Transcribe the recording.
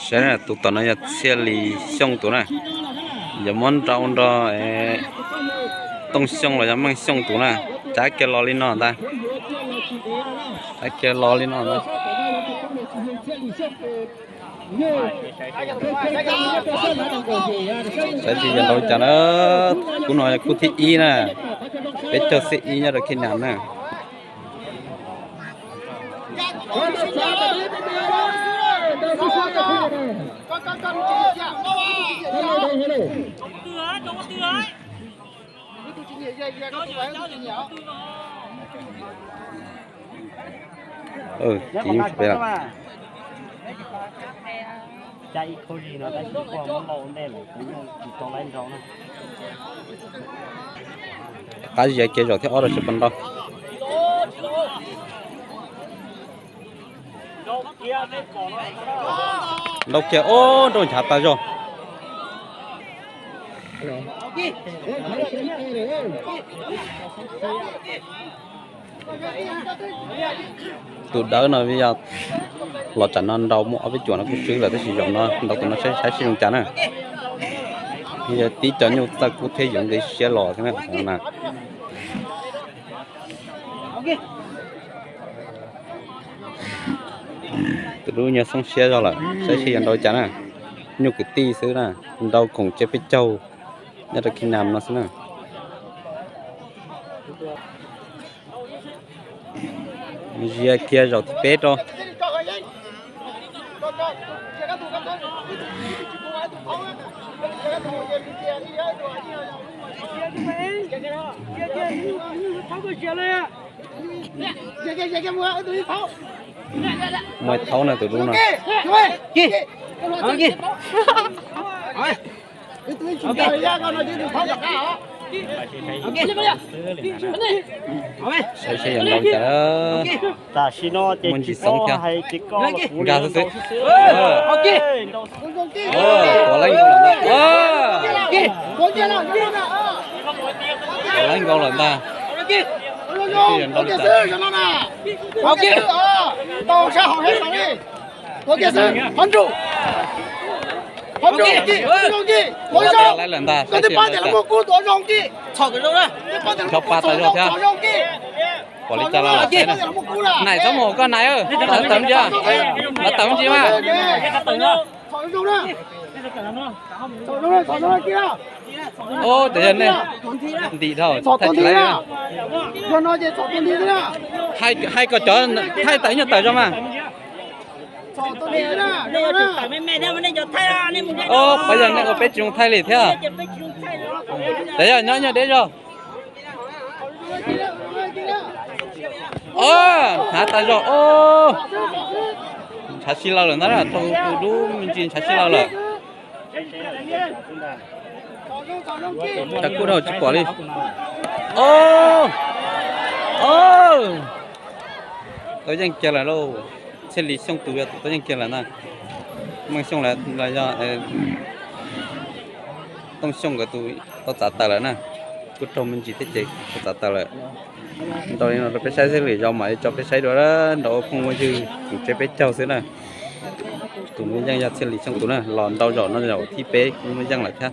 Saib na, tus tom no yog Txhiaj Lis Xyooj tus na, yog muab nrau nrog Tooj Xyooj los yog Meej Xyooj tus na. Cav kiag los li no ntag, cav kiag los li no ntag. Saib seb yuav nrau li cas na. Khub no yog khub thib ib na, peb caug xiab ib nyob rau Khej Nam na. Qab zia kiag zaum thib ob rau seb puas nrau. Nrau kiag, o, nrau nchav tas zog. Tus dawb no yog los tsam no nrau muaj ob peb cuam no kuj swb lawm, tab sis zaum no nrau tus no saib seb zoo cas na. Yog tib co nyuj txawj kub thiab yuav nqi siab los thiab na. Tus dub nyuag xoob siab zog lawm, saib seb yuav nrau cas na. Nyuj kwv tij xwb na, nrau khoom tsiab peb caug nyob rau Khej Nam no xwb na. Zia kiag zaum thib peb rau. Muaj thaub na tus dub no. Saib seb yuav nrau li cas. Tam sim no ces muaj ntsis tsis xoom paub thiab, hais ces koj nkag xwb xwb. Tuav leej nkaus lawm ntag. Tuav leej nkaus lawm ntag. Seb yuav nrau li cas. Tuav leej lawm ntag, saib seb yuav nrau li cas. Ncho pa tas zog thiab. Pom li cas los lam saib na. Nais txhob mus, koj nais, tawv ntsis, los tawv ntsis mas. Ub, tawv yog nej ntim dhau, thaij tsis laib. Hais kom cov thaij tawv nyuag tawm zog mas. Ub, pab yog nej ua peb tsis zoo thaij li thiab. Tawv yog nyob nyuag deb zog. Ub, hnav tas zog. Ub, ntshav si laws lawm ntag, raug tus dub me ntsis ntshav si laws lawm. Tshav kub dhau tsis pom li. Ub, ub, tau yeej kiag lawm lauj. Txhiaj Lis Xyooj tus yog tus tau yeej kiag lawm ntag. Meej Xyooj los yog Tooj Xyooj nkawd tus tau txav tawm lawm na. Kuj raug me ntsis thiab ces tau txav tawm lawm. Nrau li no rau peb saib xwb, lwm zaus mam li tso peb saib dua, nrau ua phooj ua ywg, tus tsiab peb caug xwb na. Tus muaj yeej yog Txhiaj Lis Xyooj tus na, los nrau zaum no zaum thib peb kuj muaj yeej lawm thiab.